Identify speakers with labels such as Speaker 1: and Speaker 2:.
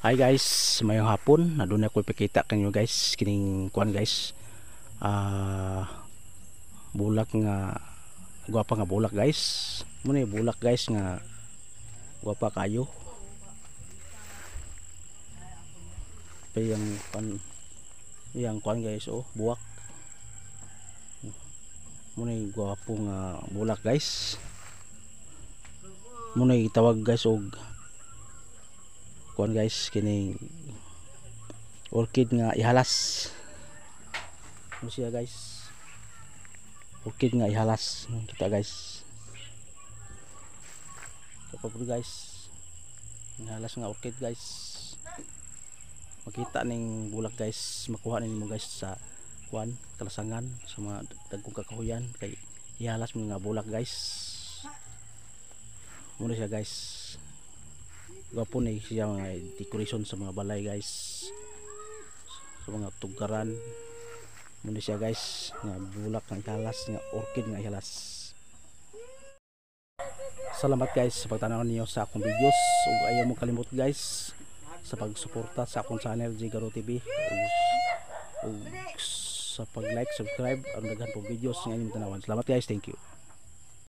Speaker 1: Hi guys, maayong hapon. Naa ko ipakita kanyo, guys, kining kuan, guys. Bulak nga gwapa nga bulak, guys. Mao na bulak, guys, nga gwapa kayo. Pa yang pan yang kuan, guys, oh, buwak. Mao na gwapo nga bulak, guys. Mao na tawag, guys, og kuan, guys, kining orchid nga ihalas mo siya, guys. Orchid nga ihalas kita, guys. So pa, guys, ihalas nga orchid, guys. Makita ning bulak, guys, makuha nimo, guys, sa kuan, kalasangan, sa mga dagkong kakahuyan, kay ihalas mo nga bulak, guys. Mao na siya, guys. Gwapo ni siya mga decoration sa mga balay, guys, sa mga tugaran. Mao siya, guys, nga bulak nga ihalas, nga orchid nga ihalas. Salamat, guys, sa pagtanaw niyo sa akong videos ug ayaw mo kalimot, guys, sa pagsuporta sa akong channel, Gigaro TV, ug sa pag like, subscribe aron daghan pong videos nga inyong tanawan. Salamat, guys. Thank you.